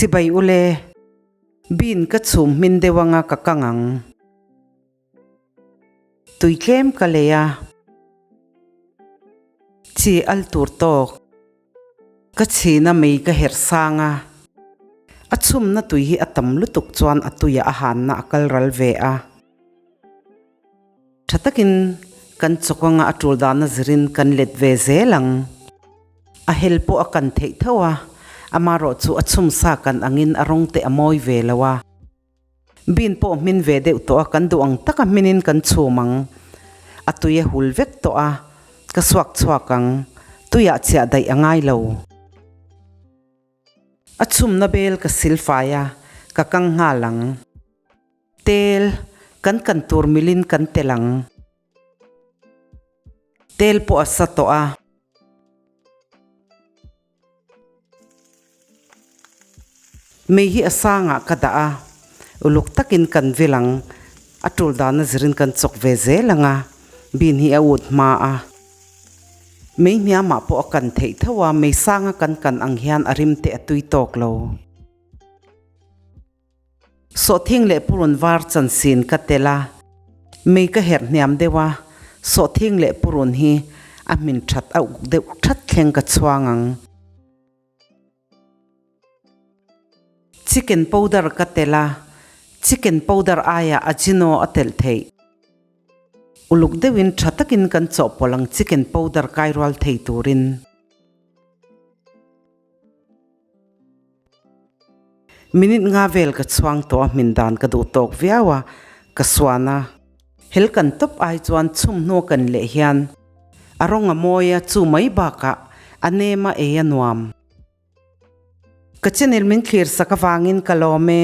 Chibai ule, bean ka chhum hmin deuh anga ka kang ang. Tui tlem ka lei a, chi al tur tawk. Ka chhina mei ka herh sang a, a chhumna tui hi a tam lutuk chuan a tuiah a hanna a kal ral ve a. Tha takin kan chawk anga a tul dahna zirin kan let ve zel ang. A hel pawh a kan theih tho a, amarawh chu a chhum sa kan angin a rawng te a mawi ve lo a. Bean pawh hmin ve deuh tawh a, kan duh ang taka hminin kan chhum ang. A tui a hul vek tawh a, ka suak chhuak ang. Tuiah chhiah daih a ngai lo. A chhumna bel ka sil fai a, ka kang nghal ang. Tel, kan kan tur milin kan tel ang. Tel pawh a sa tawh a. Mei hi a sangah ka dah a, uluk takin kan vil ang, a tul dana zirin kan chawk ve zel ang a, bean hi a ut hma a. Mei hniamah pawh a kan theih tho a, mei sanga kan kan ang hian a rim te a tui tawk lo. Sawhthing leh purun var chansin ka tel a, mei ka herh hniam deuh a, sawhthing leh purun hi a hmin that auh deuh that thleng ka chhuang ang. Chicken powder ka tel a, chicken powder aiah ajino a telh theih. Uluk deuhin tha takin kan chawhpawlh ang chicken powder kai rual thei turin. Minute nga vel ka chhuang tawh a hmin dan ka duh tawk viau a, ka suan a. Hel kan tawp ai chuan chhum hnu kan leh hian a rawng a mawi a, chu mai bakah a nem a ei a nuam. Ka channel min thlir sak avangin ka lawm e.